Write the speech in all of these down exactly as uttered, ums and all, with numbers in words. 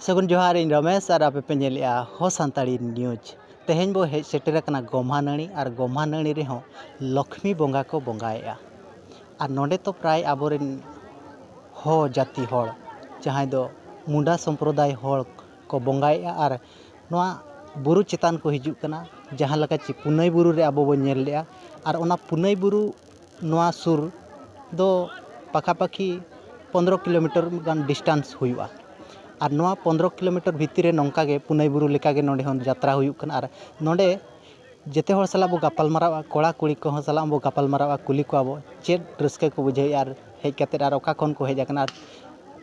ᱥᱟᱹᱜᱩᱱ ᱡᱚᱦᱟᱨ, ᱤᱧ ᱨᱚᱢᱮᱥ ᱟᱨ ᱟᱯᱮ ᱯᱮ ᱧᱮᱞᱮᱜᱼᱟ ᱦᱚ ᱥᱟᱱᱛᱟᱲᱤ ᱱᱤᱭᱩᱡᱽ᱾ ᱛᱮᱦᱮᱧ ᱵᱚ ᱦᱮᱡ ᱥᱮᱴᱮᱨ ᱟᱠᱟᱱᱟ ᱜᱚᱢᱦᱟ ᱱᱟᱹᱲᱤ, ᱟᱨ ᱜᱚᱢᱦᱟ ᱱᱟᱹᱲᱤ ᱨᱮᱦᱚᱸ ᱞᱚᱠᱷᱢᱤ ᱵᱚᱸᱜᱟ ᱠᱚ ᱵᱚᱸᱜᱟᱭᱮᱜᱼᱟ᱾ ᱟᱨ ᱱᱚᱰᱮ ᱛᱚ ᱯᱨᱟᱭ ᱟᱵᱚᱨᱮᱱ ᱦᱚ ᱡᱟᱹᱛᱤ ᱦᱚᱲ, ᱡᱟᱦᱟᱸᱭ ᱫᱚ ᱢᱩᱱᱰᱟ ᱥᱚᱢᱯᱨᱚᱫᱟᱭ ᱦᱚᱲ ᱠᱚ ᱵᱚᱸᱜᱟᱭᱮᱜᱼᱟ᱾ ᱟᱨ ᱱᱚᱣᱟ ᱵᱩᱨᱩ ᱪᱮᱛᱟᱱ ᱠᱚ ᱦᱤᱡᱩᱜ ᱠᱟᱱᱟ, ᱡᱟᱦᱟᱸ ᱞᱮᱠᱟ ᱪᱮ ᱯᱩᱱᱟᱹᱭ ᱵᱩᱨᱩ ᱨᱮ ᱟᱵᱚ ᱵᱚᱱ ᱧᱮᱞ ᱞᱮᱜᱼᱟ᱾ ᱟᱨ ᱚᱱᱟ ᱯᱩᱱᱟᱹᱭ ᱵᱩᱨᱩ ᱱᱚᱣᱟ ᱥᱩᱨ ᱫᱚ ᱯᱟᱠᱷᱟᱯᱟᱠᱷᱤ ᱯᱚᱱᱫᱽᱨᱚ ᱠᱤᱞᱳᱢᱤᱴᱟᱨ ᱜᱟᱱ ᱰᱤᱥᱴᱟᱱᱥ ᱦᱩᱭᱩᱜᱼᱟ᱾ ᱟᱨ ᱱᱚᱣᱟ ᱯᱚᱱᱫᱽᱨᱚ ᱠᱤᱞᱳᱢᱤᱴᱟᱨ ᱵᱷᱤᱛᱤᱨ ᱨᱮ ᱱᱚᱝᱠᱟ ᱜᱮ ᱯᱩᱱᱟᱹᱭ ᱵᱩᱨᱩ ᱞᱮᱠᱟ ᱜᱮ ᱱᱚᱰᱮ ᱦᱚᱸ ᱡᱟᱛᱨᱟ ᱦᱩᱭᱩᱜ ᱠᱟᱱᱟ᱾ ᱟᱨ ᱱᱚᱰᱮ ᱡᱮᱛᱮ ᱦᱚᱲ ᱥᱟᱞᱟᱜ ᱵᱚ ᱜᱟᱯᱟᱞ ᱢᱟᱨᱟᱣᱟ, ᱠᱚᱲᱟ ᱠᱩᱲᱤ ᱠᱚᱦᱚᱸ ᱥᱟᱞᱟᱜ ᱵᱚ ᱜᱟᱯᱟᱞ ᱢᱟᱨᱟᱣᱟ, ᱠᱩᱞᱤ ᱠᱚᱣᱟ ᱵᱚ ᱪᱮᱫ ᱨᱟᱹᱥᱠᱟᱹ ᱠᱚ ᱵᱩᱡᱷᱟᱹᱣᱮᱫᱼᱟ ᱟᱨ ᱦᱮᱡ ᱠᱟᱛᱮᱫ ᱟᱨ ᱚᱠᱟ ᱠᱷᱚᱱ ᱠᱚ ᱦᱮᱡ ᱟᱠᱟᱱᱟ᱾ ᱟᱨ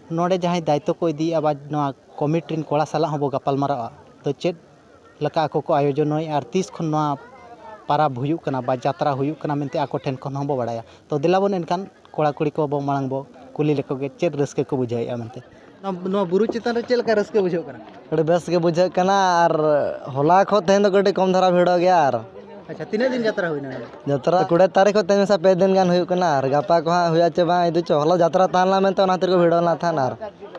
ᱱᱚᱰᱮ ᱡᱟᱦᱟᱸᱭ ᱫᱟᱭᱤᱛᱛᱚ ᱠᱚ ᱤᱫᱤᱭᱮᱫᱼᱟ ᱵᱟ ᱱᱚᱣᱟ ᱠᱚᱢᱤᱴᱤ ᱨᱮᱱ ᱠᱚᱲᱟ ᱥᱟᱞᱟᱜ ᱦᱚᱸᱵᱚ ᱜᱟᱯᱟᱞ ᱢᱟᱨᱟᱣᱟ, ᱛᱚ ᱪᱮᱫ ᱞᱮᱠᱟ ᱟᱠᱚ ᱠᱚ ᱟᱭᱳᱡᱚᱱᱚᱭᱮᱫᱼᱟ ᱟᱨ ᱛᱤᱥ ᱠᱷᱚᱱ ᱱᱚᱣᱟ ᱯᱟᱨᱟᱵᱽ ᱦᱩᱭᱩᱜ ᱠᱟᱱᱟ ᱵᱟ ᱡᱟᱛᱨᱟ ᱦᱩᱭᱩᱜ ᱠᱟᱱᱟ ᱢᱮᱱᱛᱮ ᱟᱠᱚ ᱴᱷᱮᱱ ᱠᱷᱚᱱ ᱦᱚᱸᱵᱚ ᱵᱟᱲᱟᱭᱟ᱾ ᱛᱚ ᱫᱮᱞᱟ ᱵᱚᱱ ᱮᱱᱠᱷᱟᱱ ᱠᱚᱲᱟ ᱠᱩᱲᱤ ᱠᱚ ᱵᱚ ᱢᱟᱲᱟᱝ ᱵᱚ ᱠᱩᱞᱤ ᱞᱮᱠᱚ ᱜᱮ ᱪᱮᱫ ᱨᱟᱹᱥᱠᱟᱹ ᱠᱚ ᱵᱩᱡᱷᱟᱹᱣᱮᱫᱼᱟ ᱢᱮᱱᱛᱮ᱾ ᱱᱚᱣᱟ, ᱱᱚᱣᱟ ᱵᱩᱨᱩ ᱪᱮᱛᱟᱱ ᱨᱮ ᱪᱮᱫ ᱞᱮᱠᱟ ᱨᱟᱹᱥᱠᱟᱹ ᱵᱩᱡᱷᱟᱹᱜ ᱠᱟᱱᱟ? ᱟᱹᱰᱤ ᱵᱮᱥ ᱜᱮ ᱵᱩᱡᱷᱟᱹᱜ ᱠᱟᱱᱟ, ᱟᱨ ᱦᱚᱞᱟ ᱠᱷᱚᱱ ᱛᱮᱦᱮᱧ ᱫᱚ ᱠᱟᱹᱴᱤᱡ ᱠᱚᱢ ᱫᱷᱟᱨᱟ ᱵᱷᱤᱲᱚᱜ ᱜᱮᱭᱟ᱾ ᱟᱨ ᱟᱪᱪᱷᱟ, ᱛᱤᱱᱟᱹᱜ ᱫᱤᱱ ᱡᱟᱛᱨᱟ ᱦᱩᱭᱱᱟ ᱱᱚᱰᱮ? ᱡᱟᱛᱨᱟ ᱠᱩᱲᱤ ᱛᱟᱹᱨᱤᱠᱷ ᱠᱷᱚᱱ ᱛᱮᱦᱮᱧ ᱢᱮᱥᱟ ᱯᱮ ᱫᱤᱱ ᱜᱟᱱ ᱦᱩᱭᱩᱜ ᱠᱟᱱᱟ, ᱟᱨ ᱜᱟᱯᱟ ᱠᱚ ᱦᱟᱸᱜ ᱦᱩᱭᱩᱜᱼᱟ ᱪᱮ ᱵᱟᱝ, ᱤᱫᱩ ᱪᱚ ᱦᱚᱞᱟ ᱡᱟᱛᱨᱟ ᱛᱟᱦᱮᱸ ᱞᱮᱱᱟ ᱢᱮᱱᱛᱮ ᱚᱱᱟ ᱠᱷᱟᱹᱛᱤᱨ ᱠᱚ ᱵᱷᱤᱲᱚᱜ ᱞᱮᱱᱟ ᱛᱟᱦᱮᱸᱫ᱾ ᱟᱨ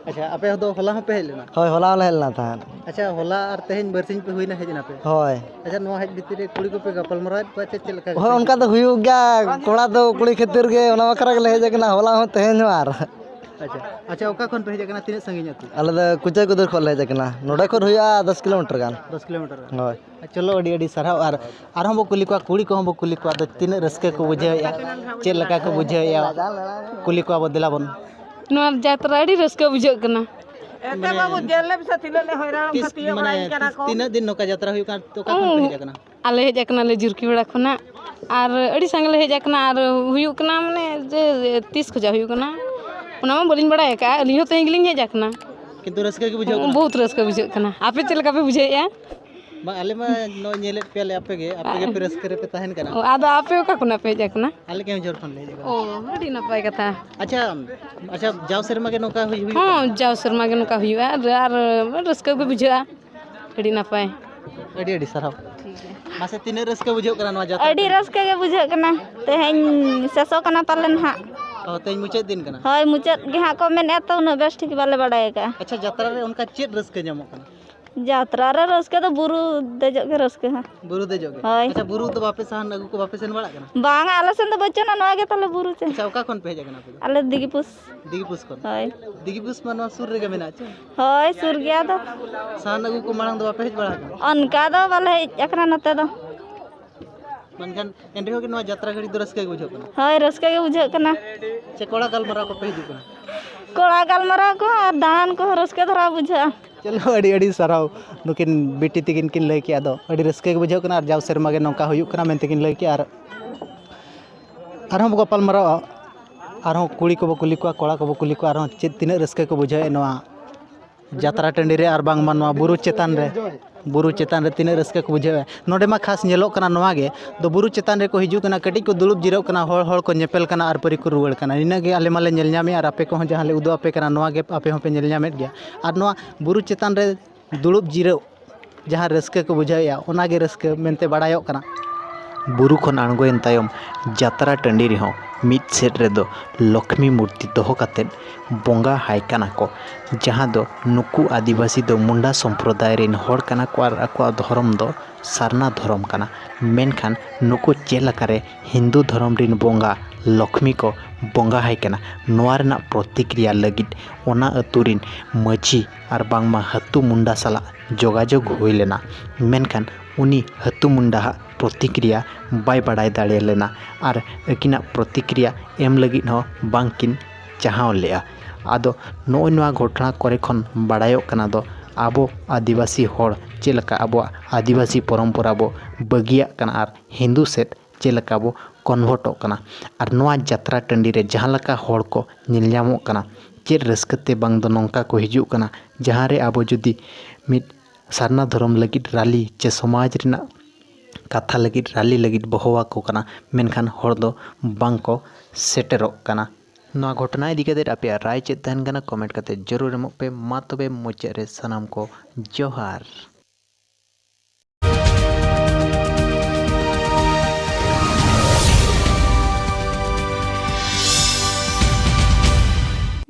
ᱟᱪᱪᱷᱟ, ᱟᱯᱮ ᱫᱚ ᱦᱚᱞᱟ ᱦᱚᱸᱯᱮ ᱦᱮᱡ ᱞᱮᱱᱟ? ᱦᱳᱭ, ᱦᱚᱞᱟ ᱦᱚᱸᱞᱮ ᱦᱮᱡ ᱞᱮᱱᱟ ᱛᱟᱦᱮᱸᱫ᱾ ᱟᱪᱪᱷᱟ, ᱦᱚᱞᱟ ᱟᱨ ᱛᱮᱦᱮᱧ ᱵᱟᱨᱥᱤᱧ ᱯᱮ ᱦᱩᱭᱱᱟ ᱦᱮᱡ ᱮᱱᱟ ᱯᱮ? ᱦᱳᱭ᱾ ᱟᱪᱪᱷᱟ, ᱱᱚᱣᱟ ᱦᱮᱡ ᱵᱷᱤᱛᱤᱨ ᱨᱮ ᱠᱩᱲᱤ ᱠᱚᱯᱮ ᱜᱟᱯᱟᱞ ᱢᱟᱨᱟᱣᱮᱫ ᱠᱚᱣᱟ ᱪᱮ ᱪᱮᱫ ᱞᱮᱠᱟ? ᱦᱳᱭ, ᱚᱱᱠᱟ ᱫᱚ ᱦᱩᱭᱩᱜ ᱜᱮᱭᱟ, ᱠᱚᱲᱟ ᱫᱚ ᱠᱩᱲᱤ ᱠᱷᱟᱹᱛᱤᱨ ᱜᱮ ᱚᱱᱟ ᱵᱟᱠᱷᱨᱟ ᱜᱮᱞᱮ ᱦᱮᱡ ᱟᱠᱟᱱᱟ, ᱦᱚᱞᱟ ᱦᱚᱸ ᱛᱮᱦᱮᱧ ᱦᱚᱸ᱾ ᱟᱨ ᱟᱪᱪᱷᱟ, ᱟᱪᱪᱷᱟ, ᱚᱠᱟ ᱠᱷᱚᱱ ᱯᱮ ᱦᱮᱡ ᱟᱠᱟᱱᱟ? ᱛᱤᱱᱟᱹᱜ ᱥᱟᱺᱜᱤᱧ ᱟᱹᱛᱩ? ᱟᱞᱮ ᱫᱚ ᱠᱩᱪᱟᱹ ᱠᱩᱫᱩᱨ ᱠᱷᱚᱱ ᱞᱮ ᱦᱮᱡ ᱟᱠᱟᱱᱟ, ᱱᱚᱰᱮ ᱠᱷᱚᱱ ᱦᱩᱭᱩᱜᱼᱟ ᱫᱚᱥ ᱠᱤᱞᱳᱢᱤᱴᱟᱨ ᱜᱟᱱ᱾ ᱫᱚᱥ ᱠᱤᱞᱳᱢᱤᱴᱟᱨ ᱜᱟᱱ᱾ ᱦᱳᱭ᱾ ᱪᱚᱞᱚ, ᱟᱹᱰᱤ ᱟᱹᱰᱤ ᱥᱟᱨᱦᱟᱣ᱾ ᱟᱨ ᱟᱨᱦᱚᱸ ᱵᱚ ᱠᱩᱞᱤ ᱠᱚᱣᱟ, ᱠᱩᱲᱤ ᱠᱚᱦᱚᱸ ᱵᱚ ᱠᱩᱞᱤ ᱠᱚᱣᱟ, ᱟᱫᱚ ᱛᱤᱱᱟᱹᱜ ᱨᱟᱹᱥᱠᱟᱹ ᱠᱚ ᱵᱩᱡᱷᱟᱹᱣᱮᱫᱼᱟ, ᱪᱮᱫ ᱞᱮᱠᱟ ᱠᱚ ᱵᱩᱡᱷᱟᱹᱣᱮᱫᱼᱟ, ᱠᱩᱞᱤ ᱠᱚᱣᱟ ᱵᱚ, ᱫᱮᱞᱟ ᱵᱚᱱ᱾ ᱱᱚᱣᱟ ᱡᱟᱛᱨᱟ ᱟᱹᱰᱤ ᱨᱟᱹᱥᱠᱟᱹ ᱵᱩᱡᱷᱟᱹᱜ ᱠᱟᱱᱟ᱾ ᱮᱱᱛᱮ ᱢᱟᱱᱮ ᱵᱟᱹᱵᱩ, ᱧᱮᱞ ᱞᱮᱢ ᱥᱮ ᱛᱤᱱᱟᱹᱜ ᱞᱮ ᱦᱚᱭᱨᱟᱱ ᱛᱤᱥ, ᱠᱟᱛᱮ ᱢᱟᱱᱮ, ᱵᱟᱲᱟᱭ ᱠᱟᱱᱟ ᱛᱤᱥ, ᱠᱚ᱾ ᱛᱤᱱᱟᱹᱜ ᱫᱤᱱ ᱱᱚᱝᱠᱟ ᱡᱟᱛᱨᱟ ᱦᱩᱭᱩᱜ ᱠᱟᱱᱟ, ᱚᱠᱟ ᱠᱷᱚᱱ ᱯᱮ ᱦᱮᱡ ᱟᱠᱟᱱᱟ? ᱟᱞᱮ ᱦᱮᱡ ᱟᱠᱟᱱᱟᱞᱮ ᱡᱩᱨᱠᱤ ᱵᱮᱲᱟ ᱠᱷᱚᱱᱟᱜ, ᱟᱨ ᱟᱹᱰᱤ ᱥᱟᱸᱜᱮ ᱞᱮ ᱦᱮᱡ ᱟᱠᱟᱱᱟ, ᱟᱨ ᱦᱩᱭᱩᱜ ᱠᱟᱱᱟ ᱢᱟᱱᱮ ᱡᱮ ᱛᱤᱥ ᱠᱷᱚᱡᱟᱜ ᱦᱩᱭᱩᱜ ᱠᱟᱱᱟ ᱚᱱᱟ ᱢᱟ ᱵᱟᱹᱞᱤᱧ ᱵᱟᱲᱟᱭ ᱟᱠᱟᱫᱼᱟ, ᱟᱹᱞᱤᱧ ᱦᱚᱸ ᱛᱮᱦᱮᱧ ᱜᱮᱞᱤᱧ ᱦᱮᱡ ᱟᱠᱟᱱᱟ᱾ ᱠᱤᱱᱛᱩ ᱨᱟᱹᱥᱠᱟᱹ ᱜᱮ ᱵᱩᱡᱷᱟᱹᱜ ᱠᱟᱱᱟ? ᱵᱚᱦᱩᱛ ᱨᱟᱹᱥᱠᱟᱹ ᱵᱩᱡᱷᱟᱹᱜ ᱠᱟᱱᱟ᱾ ᱟᱯᱮ ᱪᱮᱫ ᱞᱮᱠᱟ ᱯᱮ ᱵᱩᱡᱷᱟᱹᱣᱮᱫᱼᱟ? ᱵᱟᱝ, ᱟᱞᱮ ᱢᱟ ᱱᱚᱜᱼᱚᱭ ᱧᱮᱞᱮᱫ ᱯᱮᱭᱟᱞᱮ, ᱟᱯᱮ ᱜᱮ, ᱟᱯᱮ ᱜᱮ ᱯᱮ ᱨᱟᱹᱥᱠᱟᱹ ᱨᱮᱯᱮ ᱛᱟᱦᱮᱱ ᱠᱟᱱᱟ᱾ ᱚ, ᱟᱫᱚ ᱟᱯᱮ ᱚᱠᱟ ᱠᱷᱚᱱᱟᱜ ᱯᱮ ᱦᱮᱡ ᱟᱠᱟᱱᱟ? ᱟᱞᱮ ᱠᱮᱣᱚᱱᱡᱷᱚᱨ ᱠᱷᱚᱱ ᱞᱮ ᱦᱮᱡ ᱟᱠᱟᱱᱟ᱾ ᱚ, ᱟᱹᱰᱤ ᱱᱟᱯᱟᱭ ᱠᱟᱛᱷᱟ᱾ ᱟᱪᱪᱷᱟ, ᱟᱪᱪᱷᱟ, ᱡᱟᱣ ᱥᱮᱨᱢᱟ ᱜᱮ ᱱᱚᱝᱠᱟ ᱦᱩᱭ, ᱦᱩᱭᱩᱜ ᱠᱟᱱᱟ? ᱦᱚᱸ, ᱡᱟᱣ ᱥᱮᱨᱢᱟ ᱜᱮ ᱱᱚᱝᱠᱟ ᱦᱩᱭᱩᱜᱼᱟ, ᱟᱨ, ᱟᱨ ᱨᱟᱹᱥᱠᱟᱹ ᱜᱮ ᱵᱩᱡᱷᱟᱹᱜᱼᱟ᱾ ᱟᱹᱰᱤ ᱱᱟᱯᱟᱭ᱾ ᱟᱹᱰᱤ ᱟᱹᱰᱤ ᱥᱟᱨᱦᱟᱣ᱾ ᱴᱷᱤᱠ ᱜᱮᱭᱟ᱾ ᱢᱟᱥᱮ, ᱛᱤᱱᱟᱹᱜ ᱨᱟᱹᱥᱠᱟᱹ ᱵᱩᱡᱷᱟᱹᱜ ᱠᱟᱱᱟ ᱱᱚᱣᱟ ᱡᱟᱛᱨᱟ ᱟᱹᱰᱤ ᱨᱮ? ᱨᱟᱹᱥᱠᱟᱹ ᱜᱮ ᱵᱩᱡᱷᱟᱹᱜ ᱠᱟᱱᱟ᱾ ᱛᱮᱦᱮᱧ ᱥᱮᱥᱚᱜ ᱠᱟᱱᱟ ᱯᱟᱞᱮᱱ ᱦᱟᱸᱜ᱾ ᱚ, ᱛᱮᱦᱮᱧ ᱢᱩᱪᱟᱹᱫ ᱫᱤᱱ ᱠᱟᱱᱟ? ᱦᱳᱭ, ᱢᱩᱪᱟᱹᱫ ᱜᱮ ᱦᱟᱸᱜ ᱠᱚ ᱢᱮᱱᱮᱫᱼᱟ, ᱛᱚ ᱩᱱᱟᱹᱜ ᱵᱮᱥ ᱴᱷᱤᱠ ᱵᱟᱞᱮ ᱵᱟᱲᱟᱭ ᱟᱠᱟᱫᱼᱟ᱾ ᱟᱪᱪᱷᱟ, ᱡᱟᱛᱨᱟ ᱨᱮ ᱚᱱᱠᱟ ᱪᱮᱫ ᱨᱟᱹᱥᱠᱟᱹ ᱧᱟᱢᱚᱜ ᱠᱟᱱᱟ? ᱡᱟᱛᱨᱟ ᱨᱮ ᱨᱟᱹᱥᱠᱟᱹ ᱫᱚ ᱵᱩᱨᱩ ᱫᱮᱡᱚᱜ ᱜᱮ ᱨᱟᱹᱥᱠᱟᱹ ᱦᱟᱸᱜ᱾ ᱵᱩᱨᱩ ᱫᱮᱡᱚᱜ ᱜᱮ? ᱦᱳᱭ᱾ ᱟᱪᱪᱷᱟ, ᱵᱩᱨᱩ ᱫᱚ ᱵᱟᱯᱮ ᱥᱟᱦᱟᱱ ᱟᱹᱜᱩ ᱠᱚ ᱵᱟᱯᱮ ᱥᱮᱱ ᱵᱟᱲᱟᱜ ᱠᱟᱱᱟ? ᱵᱟᱝᱟ, ᱟᱞᱮ ᱥᱮᱱ ᱫᱚ ᱵᱟᱹᱪᱩᱜᱼᱟ, ᱱᱚᱣᱟ ᱜᱮ ᱛᱟᱞᱮ ᱵᱩᱨᱩ ᱪᱮ᱾ ᱟᱪᱪᱷᱟ, ᱚᱠᱟ ᱠᱷᱚᱱ ᱯᱮ ᱦᱮᱡ ᱟᱠᱟᱱᱟ ᱟᱯᱮ ᱫᱚ? ᱟᱞᱮ ᱫᱤᱜᱤᱯᱩᱥ᱾ ᱫᱤᱜᱤᱯᱩᱥ ᱠᱷᱚᱱ? ᱦᱳᱭ᱾ ᱫᱤᱜᱤᱯᱩᱥ ᱢᱟ ᱱᱚᱣᱟ ᱥᱩᱨ ᱨᱮᱜᱮ ᱢᱮᱱᱟᱜᱼᱟ ᱪᱮ? ᱦᱳᱭ, ᱥᱩᱨ ᱜᱮᱭᱟ ᱫᱚ᱾ ᱥᱟᱦᱟᱱ ᱟᱹᱜᱩ ᱠᱚ ᱢᱟᱲᱟᱝ ᱫᱚ ᱵᱟᱯᱮ ᱦᱮᱡ ᱵᱟᱲᱟ ᱟᱠᱟᱱᱟ? ᱚᱱᱠᱟ ᱫᱚ ᱵᱟᱞᱮ ᱦᱮᱡ ᱟᱠᱟᱱᱟ ᱱᱚᱛᱮ ᱫᱚ᱾ ᱢᱮᱱᱠᱷᱟᱱ ᱮᱱ ᱨᱮᱦᱚᱸ ᱜᱮ ᱱᱚᱣᱟ ᱡᱟᱛᱨᱟ ᱜᱷᱟᱹᱲᱤ ᱫᱚ ᱨᱟᱹᱥᱠᱟᱹ ᱜᱮ ᱵᱩᱡᱷᱟᱹᱜ ᱠᱟᱱᱟ? ᱦᱳᱭ, ᱨᱟᱹᱥᱠᱟᱹ ᱜᱮ ᱵᱩᱡᱷᱟᱹᱜ ᱠᱟᱱᱟ᱾ ᱪᱮ ᱠᱚᱲᱟ ᱜᱟᱞᱢᱟᱨᱟᱣ ᱠᱚᱯᱮ ᱦᱤᱡᱩᱜ ᱠᱟᱱᱟ? ᱠᱚᱲᱟ ᱜᱟᱞᱢᱟᱨᱟᱣ ᱠᱚ ᱟᱨ ᱫᱟᱬᱟᱱ ᱠᱚᱦᱚᱸ ᱨᱟᱹᱥᱠᱟᱹ ᱫᱷᱟᱨᱟ ᱵᱩᱡᱷᱟᱹᱜᱼᱟ᱾ ᱪᱚᱞᱚ, ᱟᱹᱰᱤ ᱟᱹᱰᱤ ᱥᱟᱨᱦᱟᱣ᱾ ᱱᱩᱠᱤᱱ ᱵᱤᱴᱤ ᱛᱤᱠᱤᱱ ᱠᱤᱱ ᱞᱟᱹᱭ ᱠᱮᱜᱼᱟ, ᱟᱫᱚ ᱟᱹᱰᱤ ᱨᱟᱹᱥᱠᱟᱹ ᱜᱮ ᱵᱩᱡᱷᱟᱹᱜ ᱠᱟᱱᱟ᱾ ᱟᱨ ᱡᱟᱣ ᱥᱮᱨᱢᱟ ᱜᱮ ᱱᱚᱝᱠᱟ ᱦᱩᱭᱩᱜ ᱠᱟᱱᱟ ᱢᱮᱱᱛᱮ ᱠᱤᱱ ᱞᱟᱹᱭ ᱠᱮᱜᱼᱟ᱾ ᱟᱨ ᱟᱨᱦᱚᱸ ᱵᱚ ᱜᱟᱯᱟᱞ ᱢᱟᱨᱟᱣᱟ, ᱟᱨᱦᱚᱸ ᱠᱩᱲᱤ ᱠᱚᱵᱚ ᱠᱩᱞᱤ ᱠᱚᱣᱟ, ᱠᱚᱲᱟ ᱠᱚᱵᱚ ᱠᱩᱞᱤ ᱠᱚᱣᱟ, ᱟᱨᱦᱚᱸ ᱪᱮᱫ ᱛᱤᱱᱟᱹᱜ ᱨᱟᱹᱥᱠᱟᱹ ᱠᱚ ᱵᱩᱡᱷᱟᱹᱣᱮᱫ ᱱᱚᱣᱟ ᱡᱟᱛᱨᱟ ᱴᱟᱺᱰᱤ ᱨᱮ ᱟᱨ ᱵᱟᱝᱢᱟ ᱱᱚᱣᱟ ᱵᱩᱨᱩ ᱪᱮᱛᱟᱱ ᱨᱮ, ᱵᱩᱨᱩ ᱪᱮᱛᱟᱱ ᱨᱮ ᱛᱤᱱᱟᱹᱜ ᱨᱟᱹᱥᱠᱟᱹ ᱠᱚ ᱵᱩᱡᱷᱟᱹᱣᱮᱫᱼᱟ᱾ ᱱᱚᱰᱮ ᱢᱟ ᱠᱷᱟᱥ ᱧᱮᱞᱚᱜ ᱠᱟᱱᱟ ᱱᱚᱣᱟ ᱜᱮ, ᱫᱚ ᱵᱩᱨᱩ ᱪᱮᱛᱟᱱ ᱨᱮᱠᱚ ᱦᱤᱡᱩᱜ ᱠᱟᱱᱟ, ᱠᱟᱹᱴᱤᱡ ᱠᱚ ᱫᱩᱲᱩᱵ ᱡᱤᱨᱟᱹᱜ ᱠᱟᱱᱟ, ᱦᱚᱲ, ᱦᱚᱲ ᱠᱚ ᱧᱮᱯᱮᱞ ᱠᱟᱱᱟ ᱟᱨ ᱯᱟᱹᱨᱤ ᱠᱚ ᱨᱩᱣᱟᱹᱲ ᱠᱟᱱᱟ᱾ ᱱᱤᱱᱟᱹᱜ ᱜᱮ ᱟᱞᱮ ᱢᱟᱞᱮ ᱧᱮᱞ ᱧᱟᱢᱮᱫᱼᱟ ᱟᱨ ᱟᱯᱮ ᱠᱚᱦᱚᱸ ᱡᱟᱦᱟᱸ ᱞᱮ ᱩᱫᱩᱜ ᱟᱯᱮ ᱠᱟᱱᱟ, ᱱᱚᱣᱟ ᱜᱮ ᱟᱯᱮ ᱦᱚᱸᱯᱮ ᱧᱮᱞ ᱧᱟᱢᱮᱫ ᱜᱮᱭᱟ᱾ ᱟᱨ ᱱᱚᱣᱟ ᱵᱩᱨᱩ ᱪᱮᱛᱟᱱ ᱨᱮ ᱫᱩᱲᱩᱵ ᱡᱤᱨᱟᱹᱜ ᱡᱟᱦᱟᱸ ᱨᱟᱹᱥᱠᱟᱹ ᱠᱚ ᱵᱩᱡᱷᱟᱹᱣᱮᱫᱼᱟ, ᱚᱱᱟᱜᱮ ᱨᱟᱹᱥᱠᱟᱹ ᱢᱮᱱᱛᱮ ᱵᱟᱲᱟᱭᱚᱜ ᱠᱟᱱᱟ᱾ ᱵᱩᱨᱩ ᱠᱷᱚᱱ ᱟᱬᱜᱚᱭᱮᱱ ᱛᱟᱭᱚᱢ ᱡᱟᱛᱨᱟ ᱴᱟᱺᱰᱤ ᱨᱮᱦᱚᱸ ᱢᱤᱫ ᱥᱮᱫ ᱨᱮᱫᱚ ᱞᱚᱠᱷᱢᱤ ᱢᱩᱨᱛᱤ ᱫᱚᱦᱚ ᱠᱟᱛᱮᱫ ᱵᱚᱸᱜᱟ ᱦᱟᱭ ᱠᱟᱱᱟ ᱠᱚ, ᱡᱟᱦᱟᱸ ᱫᱚ ᱱᱩᱠᱩ ᱟᱹᱫᱤᱵᱟᱹᱥᱤ ᱫᱚ ᱢᱩᱱᱰᱟ ᱥᱚᱢᱯᱨᱚᱫᱟᱭ ᱨᱮᱱ ᱦᱚᱲ ᱠᱟᱱᱟ ᱠᱚ ᱟᱨ ᱟᱠᱚᱣᱟᱜ ᱫᱷᱚᱨᱚᱢ ᱫᱚ ᱥᱟᱨᱱᱟ ᱫᱷᱚᱨᱚᱢ ᱠᱟᱱᱟ᱾ ᱢᱮᱱᱠᱷᱟᱱ ᱱᱩᱠᱩ ᱪᱮᱫ ᱞᱮᱠᱟᱨᱮ ᱦᱤᱱᱫᱩ ᱫᱷᱚᱨᱚᱢ ᱨᱮᱱ ᱵᱚᱸᱜᱟ ᱞᱚᱠᱷᱢᱤ ᱠᱚ ᱵᱚᱸᱜᱟ ᱦᱟᱭ ᱠᱟᱱᱟ, ᱱᱚᱣᱟ ᱨᱮᱱᱟᱜ ᱯᱨᱚᱛᱤᱠᱨᱤᱭᱟ ᱞᱟᱹᱜᱤᱫ ᱚᱱᱟ ᱟᱹᱛᱩ ᱨᱮᱱ ᱢᱟᱹᱡᱷᱤ ᱟᱨ ᱵᱟᱝᱢᱟ ᱦᱟᱹᱛᱩ ᱢᱩᱱᱰᱟ ᱥᱟᱞᱟᱜ ᱡᱳᱜᱟᱡᱳᱜᱽ ᱦᱩᱭ ᱞᱮᱱᱟ᱾ ᱢᱮᱱᱠᱷᱟᱱ ᱩᱱᱤ ᱦᱟᱹᱛᱩ ᱢᱩᱱᱰᱟ ᱦᱟᱜ ᱯᱨᱚᱛᱤᱠᱨᱤᱭᱟ ᱵᱟᱭ ᱵᱟᱲᱟᱭ ᱫᱟᱲᱮ ᱞᱮᱱᱟ ᱟᱨ ᱟᱹᱠᱤᱱᱟᱜ ᱯᱨᱚᱛᱤᱠᱨᱤᱭᱟ ᱮᱢ ᱞᱟᱹᱜᱤᱫ ᱦᱚᱸ ᱵᱟᱝᱠᱤᱱ ᱪᱟᱦᱟᱣ ᱞᱮᱫᱼᱟ᱾ ᱟᱫᱚ ᱱᱚᱜᱼᱚᱭ ᱱᱚᱣᱟ ᱜᱷᱚᱴᱚᱱᱟ ᱠᱚᱨᱮ ᱠᱷᱚᱱ ᱵᱟᱲᱟᱭᱚᱜ ᱠᱟᱱᱟ ᱫᱚ ᱟᱵᱚ ᱟᱹᱫᱤᱵᱟᱹᱥᱤ ᱦᱚᱲ ᱪᱮᱫ ᱞᱮᱠᱟ ᱟᱵᱚᱣᱟᱜ ᱟᱹᱫᱤᱵᱟᱹᱥᱤ ᱯᱚᱨᱚᱢᱯᱚᱨᱟ ᱵᱚ ᱵᱟᱹᱜᱤᱭᱟᱜ ᱠᱟᱱᱟ ᱟᱨ ᱦᱤᱱᱫᱩ ᱥᱮᱫ ᱪᱮᱫ ᱞᱮᱠᱟ ᱵᱚ ᱠᱚᱱᱵᱷᱟᱨᱴᱚᱜ ᱠᱟᱱᱟ᱾ ᱟᱨ ᱱᱚᱣᱟ ᱡᱟᱛᱨᱟ ᱴᱟᱺᱰᱤ ᱨᱮ ᱡᱟᱦᱟᱸ ᱞᱮᱠᱟ ᱦᱚᱲ ᱠᱚ ᱧᱮᱞ ᱧᱟᱢᱚᱜ ᱠᱟᱱᱟ, ᱪᱮᱫ ᱨᱟᱹᱥᱠᱟᱹ ᱛᱮ ᱵᱟᱝ ᱫᱚ ᱱᱚᱝᱠᱟ ᱠᱚ ᱦᱤᱡᱩᱜ ᱠᱟᱱᱟ, ᱡᱟᱦᱟᱸ ᱨᱮ ᱟᱵᱚ ᱡᱩᱫᱤ ᱢᱤᱫ ᱥᱟᱨᱱᱟ ᱫᱷᱚᱨᱚᱢ ᱞᱟᱹᱜᱤᱫ ᱨᱟᱞᱤ ᱪᱮ ᱥᱚᱢᱟᱡᱽ ᱨᱮᱱᱟᱜ ᱠᱟᱛᱷᱟ ᱞᱟᱹᱜᱤᱫ ᱨᱟᱞᱤ ᱞᱟᱹᱜᱤᱫ ᱵᱚ ᱦᱚᱦᱚ ᱟᱠᱚ ᱠᱟᱱᱟ, ᱢᱮᱱᱠᱷᱟᱱ ᱦᱚᱲ ᱫᱚ ᱵᱟᱝ ᱠᱚ ᱥᱮᱴᱮᱨᱚᱜ ᱠᱟᱱᱟ᱾ ᱱᱚᱣᱟ ᱜᱷᱚᱴᱚᱱᱟ ᱤᱫᱤ ᱠᱟᱛᱮ ᱟᱯᱮᱭᱟᱜ ᱨᱟᱭ ᱪᱮᱫ ᱛᱟᱦᱮᱱ ᱠᱟᱱᱟ, ᱠᱚᱢᱮᱱᱴ ᱠᱟᱛᱮ ᱡᱟᱹᱨᱩᱲ ᱮᱢᱚᱜ ᱯᱮ᱾ ᱢᱟ ᱛᱚᱵᱮ ᱢᱩᱪᱟᱹᱫ ᱨᱮ ᱥᱟᱱᱟᱢ ᱠᱚ ᱡᱚᱦᱟᱨ᱾